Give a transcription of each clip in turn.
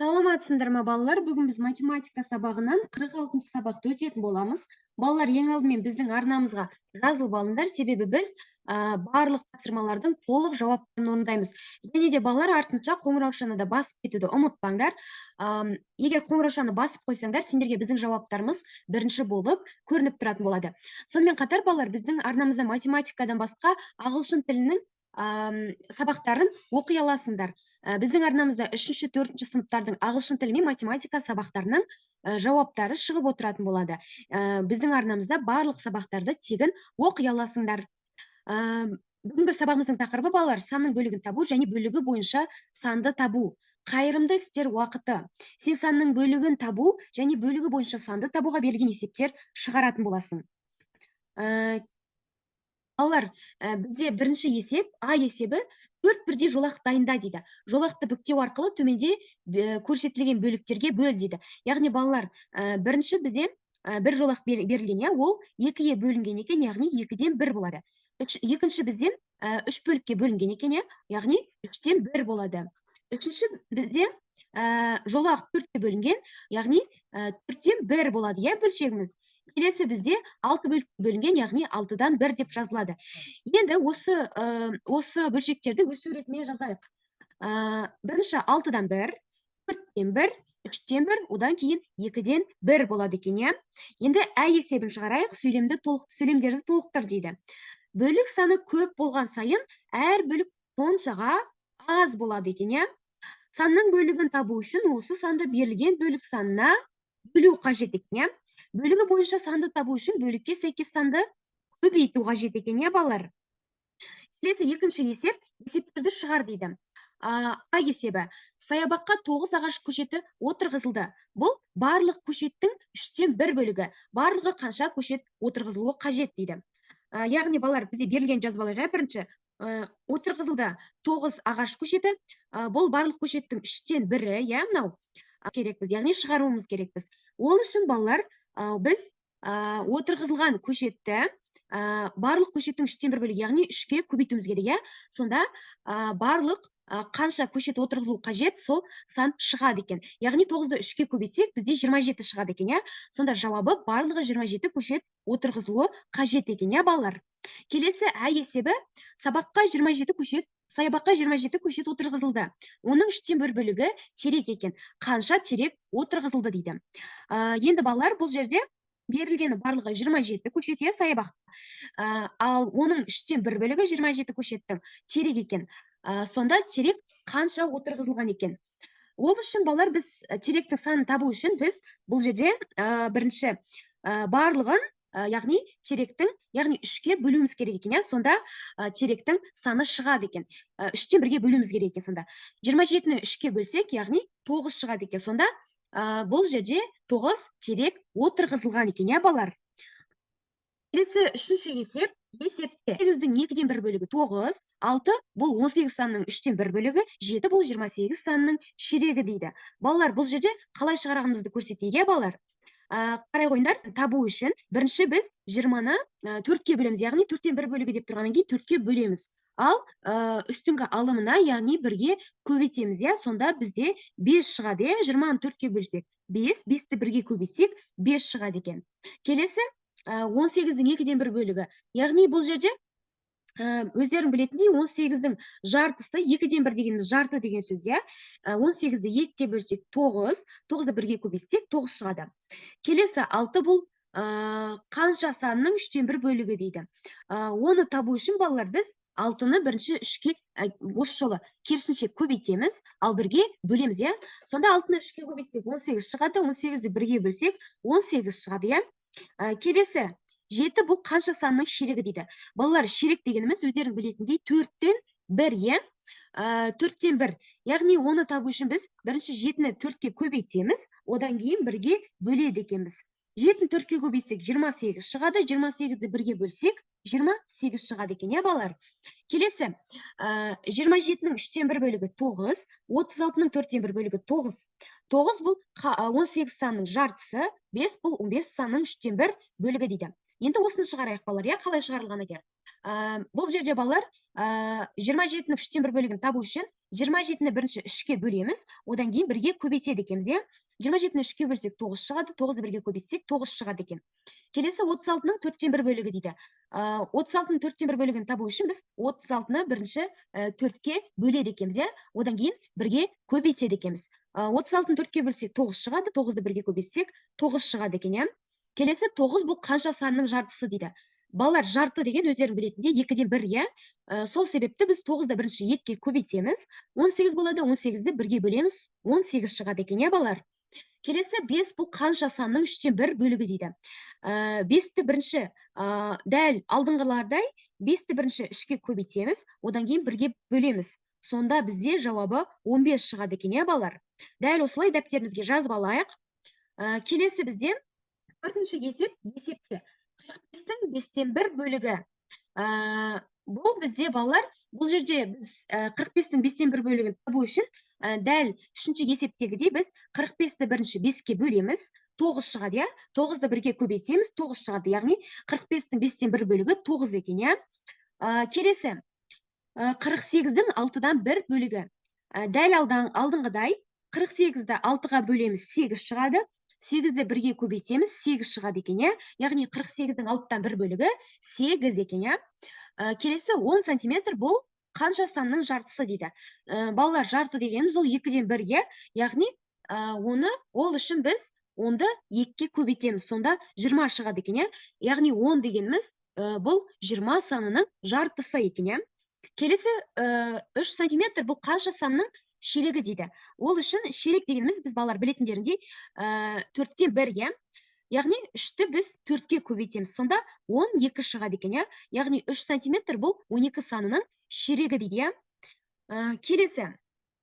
Саламатсыңдар ма, балалар! Бүгін біз математика сабағынан 46-шы сабақты өтетін боламыз. Балалар, ең алдымен біздің арнамызға жазылып алыңдар, себебі біз барлық тапсырмалардың толық жауаптарын орындаймыз. Және де, балалар, артынша қоңыраушаны да басып кетуді ұмытпаңдар. Егер қоңыраушаны басып қойсаңдар, сендерге біздің жауаптарымыз бірінші болып көрініп тұратын болады. Сонымен қатар, балалар, біздің арнамызда математикадан басқа ағылшын тілінің сабақтарын оқи аласыңдар. Біздің арнамызда үшінші, төртінші сыныптардың ағылшын тілі мен математика сабақтарының жауаптары шығып отыратын болады. Біздің арнамызда барлық сабақтарды тегін оқи аласыңдар. Бүгінгі сабағымыздың тақырыбы, балалар, санның бөлігін табу және бөлігі бойынша санды табу. Қайырымды істер уақыты. Сен санның бөлігін табу және бөлігі бойынша санды табуға берілген есептер шығаратын боласың. Балалар, бізде бірінші есеп, А есебі: төрт бірдей жолақ дайында дейді. Жолақты бүктеу арқылы төменде көрсетілген бөліктерге бөл дейді. Яғни, балалар, бірінші бізде бір жолақ берілген, иә, ол екіге бөлінген екен, яғни екіден бір болады. Екінші бізде үш бөлікке бөлінген екен, иә, яғни үштен бір болады. Үшінші бізде жолақ төртке бөлінген, яғни төрттен бір болады, иә, бөлшегіміз. Келесі бізде алты бөлікке бөлінген, яғни алтыдан бір деп жазылады. Енді осы бөлшектерді өз суретімен жазайық. Бірінші алтыдан бір, төрттен бір, үштен бір, одан кейін екіден бір болады екен, иә. Енді Ә есебін шығарайық. Сөйлемді толық, сөйлемдерді толықтыр дейді. Бөлік саны көп болған сайын әр бөлік соншаға аз болады екен, иә. Санның бөлігін табу үшін осы санды берілген бөлік санына бөлу қажет екен, иә. Бөлігі бойынша санды табу үшін бөлікке сәйкес санды көбейту қажет екен, иә, балалар. Келесі екінші есеп: есептерді шығар дейді. А есебі: саябаққа тоғыз ағаш көшеті отырғызылды. Бұл барлық көшеттің үштен бір бөлігі. Барлығы қанша көшет отырғызылуы қажет дейді. Яғни, балалар, бізде берілген жазып алайық, иә. Бірінші отырғызылды тоғыз ағаш көшеті, бұл барлық көшеттің үштен бірі, иә. Мынау керекпіз, яғни шығаруымыз керекпіз. Ол үшін, балалар, біз отырғызылған көшетті барлық көшеттің үштен бір бөлігі, яғни үшке көбейтуіміз керек, иә. Сонда барлық қанша көшет отырғызылу қажет, сол сан шығады екен. Яғни тоғызды үшке көбейтсек, бізде 27 шығады екен, иә. Сонда жауабы: барлығы 27 көшет отырғызылуы қажет екен, иә, балалар. Келесі Ә есебі: сабаққа 27 көшет саябаққа 27 көшет отырғызылды. Оның үштен бір бөлігі терек екен. Қанша терек отырғызылды дейді. Енді, балалар, бұл жерде берілгені барлығы 27 көшет, иә, саябақта. Ал оның үштен бір бөлігі, 27 көшеттің, терек екен. Сонда терек қанша отырғызылған екен? Ол үшін, балалар, біз теректің санын табу үшін біз бұл жерде бірінші барлығын, яғни теректің, яғни үшке бөлуіміз керек екен, иә. Сонда теректің саны шығады екен. Үштен бірге бөлуіміз керек екен. Сонда 27-ні үшке бөлсек, яғни тоғыз шығады екен. Сонда бұл жерде тоғыз терек отырғызылған екен, иә, балалар. Келесі үшінші есеп. Есепте сегіздің екіден бір бөлігі тоғыз, алты бұл 18 санының үштен бір бөлігі, жеті бұл 28 санының ширегі дейді. Балалар, бұл жерде қалай шығаратынымызды көрсетейік, иә, балалар. Қарай қойыңдар. Табу үшін бірінші біз 20-ны төртке бөлеміз, яғни төрттен бір бөлігі деп тұрғаннан кейін төртке бөлеміз, ал үстіңгі алымына, яғни бірге көбейтеміз, иә. Сонда бізде бес шығады, иә. 20-ны төртке бөлсек, бес, бесті бірге көбейтсек, бес шығады екен. Келесі 18-дің екіден бір бөлігі, яғни бұл жерде өздерің білетіндей, 18-дің жартысы, екіден бір дегеніміз жарты деген сөз, иә. 18-ді екіге бөлсек, тоғыз, тоғызды бірге көбейтсек, тоғыз шығады. Келесі алты бұл қанша санның үштен бір бөлігі дейді. Оны табу үшін, балалар, біз алтыны бірінші үшке, осы жолы керісінше, көбейтеміз, ал бірге бөлеміз, иә. Сонда алтыны үшке көбейтсек, 18 шығады, 18-ді бірге бөлсек, 18 шығады, иә. Келесі жеті бұл қанша санның ширегі дейді. Балалар, ширек дегеніміз, өздерің білетіндей, төрттен бір, иә, төрттен бір. Яғни оны табу үшін біз бірінші жетіні төртке көбейтеміз, одан кейін бірге бөледі екенбіз. Жетіні төртке көбейтсек, 28 шығады, 28-ді бірге бөлсек, 28 шығады екен, иә, балалар. Келесі 27-нің үштен бір бөлігі тоғыз, 36-ның төрттен бір бөлігі тоғыз. Тоғыз бұл 18 санның жартысы, бес бұл 15 санның үштен бір бөлігі дейді. Енді осыны шығарайық, балалар, иә. Қалай шығарылған екен? Бұл жерде, балалар, 27-нің үштен бір бөлігін табу үшін 27-ні бірінші үшке бөлеміз, одан кейін бірге көбейтеді екенбіз, иә. 27-ні үшке бөлсек, 9 шығады, 9-ды бірге көбейтсек, 9 шығады екен. Келесі 36-ның төрттен бір бөлігі дейді. 36-ның төрттен бір бөлігін табу үшін біз 36-ны бірінші төртке бөледі екенбіз, иә, одан кейін бірге көбейтеді екенбіз. 36-ны төртке бөлсек, 9 шығады, 9-ды бірге көбейтсек, 9 шығады екен, иә. Келесі 9 бұл қанша санның жартысы дейді. Балалар, жарты деген өздерің білетіндей екіден бір, иә. Сол себепті біз 9-ды бірінші екіге көбейтеміз, 18 болады, 18-ді бірге бөлеміз, 18 шығады екен, иә, балалар. Келесі 5 бұл қанша санның үштен бір бөлігі дейді. 5-ті бірінші, дәл алдыңғылардай, 5-ті бірінші үшке көбейтеміз, одан кейін бірге бөлеміз. Сонда бізде жауабы 15 шығады екен, иә, балалар. Дәл осылай дәптерімізге жазып алайық. Келесі бізде төртінші есеп, есепті. 45-тің бестен бір бөлігі. Бұл бізде, балалар, бұл жерде біз 45-тің бестен бір бөлігін табу үшін, дәл үшінші есептегідей біз 45-ті бірінші беске бөлеміз, 9 шығады, иә. 9-ды бірге көбейтеміз, 9 шығады, яғни 45-тің бестен бір бөлігі 9 екен, иә. Келесі 48-дің алтыдан бір бөлігі. Дәл алдыңғыдай 48-ді алтыға бөлеміз, 8 шығады. 8-ді бірге көбейтеміз, 8 шығады екен, иә. Яғни 48-дің алтыдан бір бөлігі 8 екен, иә. Келесі 10 сантиметр бұл қанша санның жартысы дейді. Балалар, жарты дегеніміз ол екіден бір, иә. Яғни, оны ол үшін біз онды екіге көбейтеміз, сонда 20 шығады екен, иә. Яғни 10 дегеніміз, бұл 20 санының жартысы екен, иә. Келесі 3 сантиметр бұл қанша санның ширегі дейді. Ол үшін ширек дегеніміз, біз, балалар, білетіндеріңдей, төрттен бір, иә. Яғни үшті біз төртке көбейтеміз, сонда 12 шығады екен, иә. Яғни 3 сантиметр бұл 12 санының ширегі дейді, иә. Келесі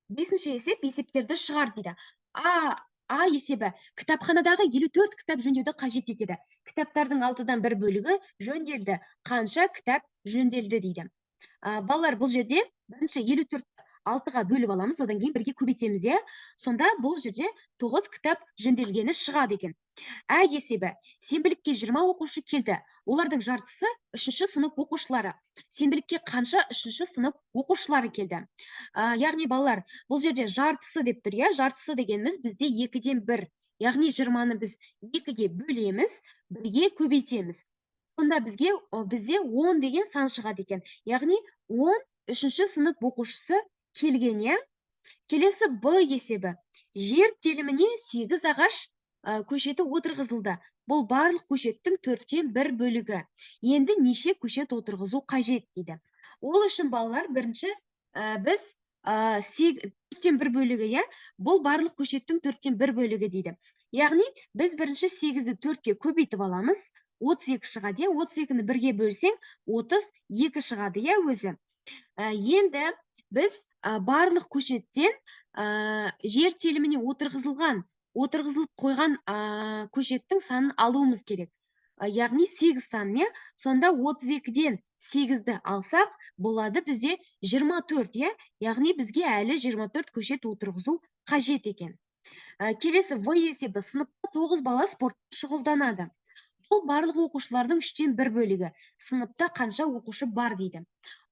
бесінші есеп, есептерді шығар дейді. А есебі: кітапханадағы 54 кітап жөндеуді қажет етеді. Кітаптардың алтыдан бір бөлігі жөнделді. Қанша кітап жөнделді дейді. Балалар, бұл жерде бірінші 54 алтыға бөліп аламыз, одан кейін бірге көбейтеміз, иә. Сонда бұл жерде 9 кітап жөнделгені шығады екен. Ә есебі: сенбілікке 20 оқушы келді. Олардың жартысы үшінші сынып оқушылары. Сенбілікке қанша үшінші сынып оқушылары келді? Яғни, балалар, бұл жерде жартысы деп тұр, иә. Жартысы дегеніміз бізде екіден бір. Яғни 20-ны біз екіге бөлеміз, бірге көбейтеміз. Сонда бізде 10 деген сан шығады екен. Яғни 10 үшінші сынып оқушысы келген, иә. Келесі Б есебі. Жер теліміне 8 ағаш көшеті отырғызылды. Бұл барлық көшеттің төрттен бір бөлігі. Енді неше көшет отырғызу қажет дейді. Ол үшін, балалар, бірінші біз төрттен бір бөлігі, иә, бұл барлық көшеттің төрттен бір бөлігі дейді. Яғни біз бірінші 8-ді төртке көбейтіп аламыз, 32 шығады, иә. 32-ні бірге бөлсең, 32 шығады, иә, өзі. Енді біз барлық көшеттен, жер теліміне отырғызылып қойған көшеттің санын алуымыз керек. Яғни 8 санын, иә. Сонда 32-ден 8-ді алсақ, болады бізде 24, иә. Яғни бізге әлі 24 көшет отырғызу қажет екен. Келесі В есебі: сыныпта 9 бала спортпен шұғылданады. Бұл барлық оқушылардың үштен бір бөлігі. Сыныпта қанша оқушы бар дейді.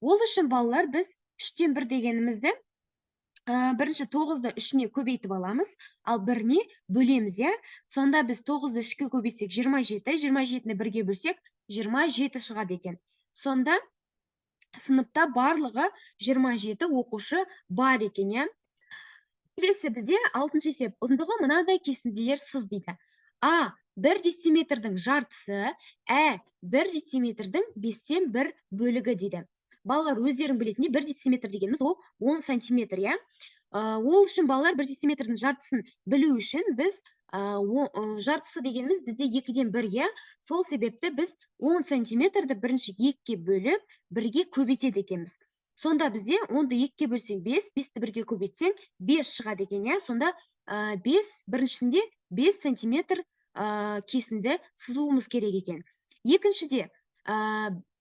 Ол үшін, балалар, біз үштен бір дегенімізді, бірінші тоғызды үшіне көбейтіп аламыз, ал біріне бөлеміз, иә. Сонда біз тоғызды үшке көбейтсек, 27, 27-ні бірге бөлсек, 27 шығады екен. Сонда сыныпта барлығы 27 оқушы бар екен, иә. Келесі бізде алтыншы есеп: ұзындығы мынадай кесінділер сыз дейді. А бір дециметрдің жартысы, ә бір дециметрдің бестен бір бөлігі дейді. Балалар, өздерің білетіндей, бір дециметр дегеніміз ол 10 сантиметр, иә. Ол үшін, балалар, бір дециметрдің жартысын білу үшін біз, жартысы дегеніміз бізде екіден бір, иә. Сол себепті біз 10 сантиметрді бірінші екіге бөліп, бірге көбейтеді екенбіз. Сонда бізде 10-ды екіге бөлсең 5, 5-ті бірге көбейтсең 5 шығады екен, иә. Сонда 5, біріншісінде 5 сантиметр кесінді сызуымыз керек екен. Екіншіде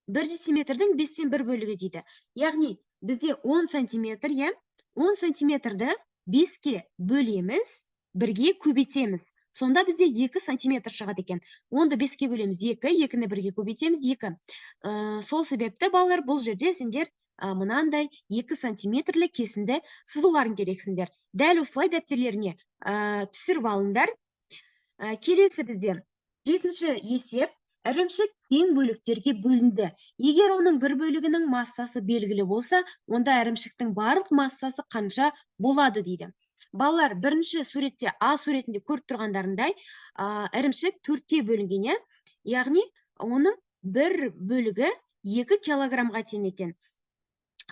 бір дециметрдің бестен бір бөлігі дейді. Яғни бізде 10 сантиметр, иә, 10 сантиметрді 5-ке бөлеміз, бірге көбейтеміз. Сонда бізде 2 сантиметр шығады екен. 10-ды 5-ке бөлеміз 2, 2-ні 1-ге көбейтеміз 2. Сол себепті, балалар, бұл жерде сендер мынандай 2 сантиметрлі кесінді сызуларың керексіңдер. Дәл осылай дәптерлеріңе түсіріп алыңдар. Келесі бізде 7-ші есеп. Ірімшік тең бөліктерге бөлінді. Егер оның бір бөлігінің массасы белгілі болса, онда ірімшіктің барлық массасы қанша болады дейді. Балалар, бірінші суретте, А суретінде көріп тұрғандарындай, ірімшік 4-ке бөлінген, иә? Яғни оның бір бөлігі 2 килограммға тең екен.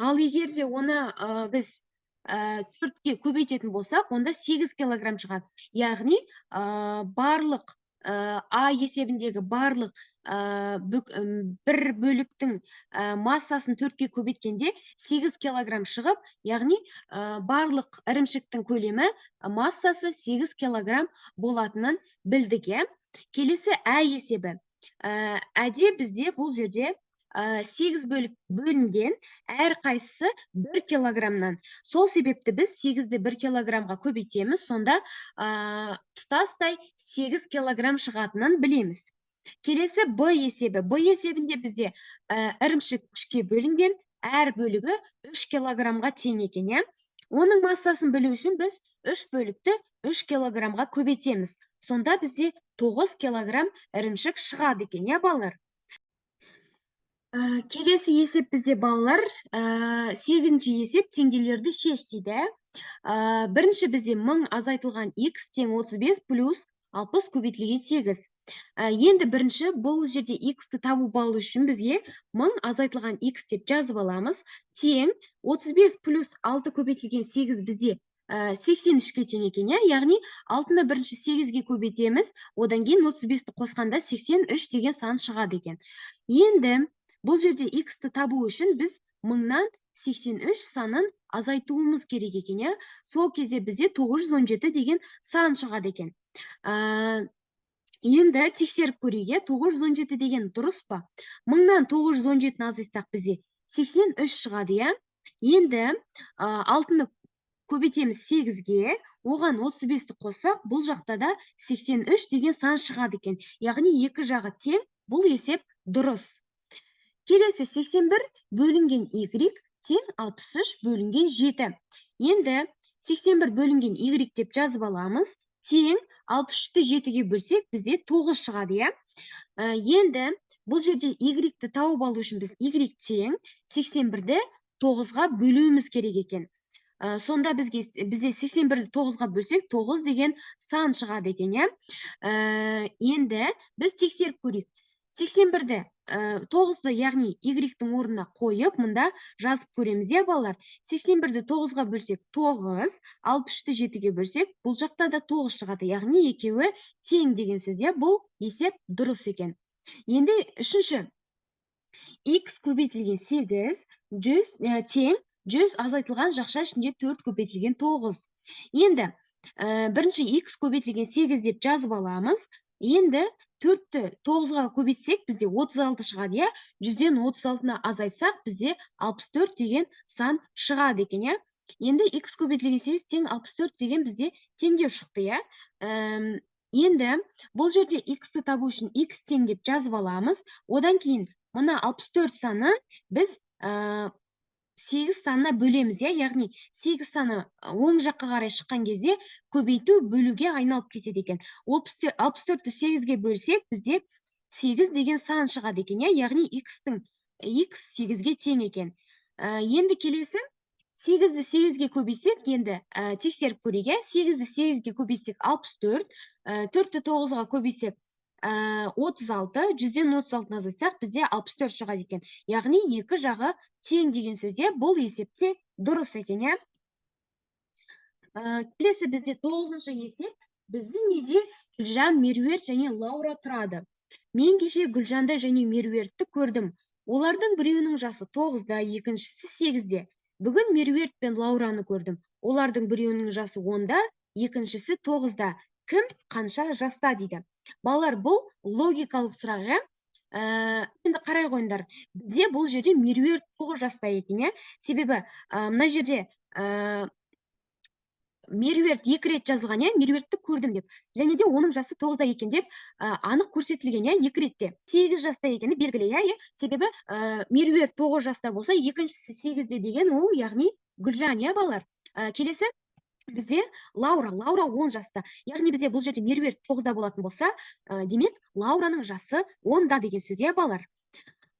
Ал егер де оны біз 4-ке көбейтетін болсақ, онда 8 килограмм шығады. Яғни барлық А есебіндегі барлық бір бөліктің массасын 4-ке көбейткенде 8 килограмм шығып, яғни барлық ірімшіктің көлемі, массасы 8 килограмм болатынын білдік, иә. Келесі Ә есебі. Әде бізде бұл жерде 8 бөлік бөлінген, әрқайсысы 1 килограммнан. Сол себепті біз 8-ді 1 килограммға көбейтеміз, сонда тұтастай 8 килограмм шығатынын білеміз. Келесі Б есебі. Б есебінде бізде ірімшік 3-ке бөлінген, әр бөлігі 3 килограммға тең екен, иә. Оның массасын білу үшін біз 3 бөлікті 3 килограммға көбейтеміз. Сонда бізде 9 килограмм ірімшік шығады екен, иә, балалар? Келесі есеп бізде, балалар, 8-ші есеп, теңдеулерді шеш дейді. Бірінші бізде 1000 азайтылған x тең 35 плюс 60 көбейтілген 8. Енді бірінші бұл жерде x-ті табу алу үшін бізге 1000 азайтылған x деп жазып аламыз. Тең 35 плюс 6 көбейтілген 8 бізде 83-ке тең екен, иә? Яғни 6-ны бірінші 8-ге көбейтеміз, одан кейін 35-ті қосқанда 83 деген сан шығады екен. Енді бұл жерде x-ті табу үшін біз 1000-нан 83 санын азайтуымыз керек екен, иә? Сол кезде бізде 917 деген сан шығады екен. Енді тексеріп көрейік, иә? 917 деген дұрыс па? 1000-нан 917-ні азайтсақ, бізде 83 шығады, иә? Енді 6-ны көбейтеміз 8-ге, оған 35-ті қоссақ, бұл жақта да 83 деген сан шығады екен. Яғни екі жағы тең, бұл есеп дұрыс. Келесі 81 бөлінген y тең 63 бөлінген 7. Енді 81 бөлінген y деп жазып аламыз. Тең 63-ті 7-ге бөлсек, бізде 9 шығады, иә? Енді бұл жерде y-ті тауып алу үшін біз y тең 81-ді 9-ға бөлуіміз керек екен. Сонда бізде 81-ді 9-ға бөлсек, 9 деген сан шығады екен, иә? Енді біз тексеріп көрейік. 81-ді, 9-ды, яғни y-тің орнына қойып, мында жазып көреміз, иә, балалар? 81-ді 9-ға бөлсек, 9, 63-ті 7-ге бөлсек, бұл жақта да 9 шығады, яғни екеуі тең деген сөз, иә? Бұл есеп дұрыс екен. Енді үшінші, x көбейтілген 8, 100, тең 100 азайтылған жақша ішінде 4 көбейтілген 9. Енді бірінші x көбейтілген 8 деп жазып аламыз. Енді 4-ті 9-ға көбейтсек, бізде 36 шығады, иә? 100-ден 36-ны азайтсақ, бізде 64 деген сан шығады екен, иә? Енді x көбейтілген 8 тең 64 деген бізде теңдеу шықты, иә? Енді бұл жерде x-ті табу үшін x тең деп жазып аламыз. Одан кейін мына 64 санын біз 8 санына бөлеміз, иә? Яғни 8 саны оң жаққа қарай шыққан кезде көбейту бөлуге айналып кетеді екен. 64-ті 8-ге бөлсек, бізде 8 деген сан шығады екен, иә? Яғни x 8-ге тең екен. Енді келесі 8-ді 8-ге көбейтсек, енді тексеріп көрейік, иә? 8-ді 8-ге көбейтсек, 64, 4-ті 9-ға көбейтсек, 36, 100-ден 36-ны азайтсақ, бізде 64 шығады екен. Яғни екі жағы тең деген сөз, иә? Бұл есепте дұрыс екен, иә? Келесі бізде 9-шы есеп. Біздің үйде Гүлжан, Меруерт және Лаура тұрады. Мен кеше Гүлжанды және Меруертті көрдім. Олардың біреуінің жасы 9-да, екіншісі 8-де. Бүгін Меруерт пен Лаураны көрдім. Олардың біреуінің жасы 10-да, екіншісі 9-да. Кім қанша жаста дейді. Балалар, бұл логикалық сұрақ, иә? Енді қарай қойыңдар. Бізде бұл жерде Меруерт 9 жаста екен, иә? Себебі мына жерде Меруерт екі рет жазылған, иә, Меруертті көрдім деп. Және де оның жасы 9-да екен деп анық көрсетілген, иә, екі ретте. 8 жаста екені белгілі, иә, себебі Меруерт 9 жаста болса, екіншісі 8-де деген ол, яғни Гүлжан, иә, балалар. Келесі бізде Лаура. Лаура 10 жаста. Яғни бізде бұл жерде Меруерт 9-да болатын болса, демек, Лаураның жасы 10-да деген сөз, иә, балалар.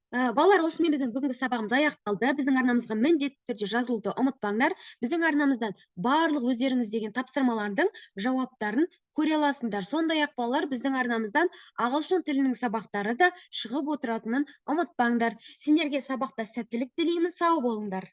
Балалар, осымен біздің бүгінгі сабағымыз аяқталды. Біздің арнамызға міндетті түрде жазылуды ұмытпаңдар. Біздің арнамыздан барлық өздеріңіз деген тапсырмалардың жауаптарын көре аласыңдар. Сондай ақ, балалар, біздің арнамыздан ағылшын тілінің сабақтары да шығып отыратынын ұмытпаңдар. Сендерге сабақта сәттілік тілеймін. Сау болыңдар.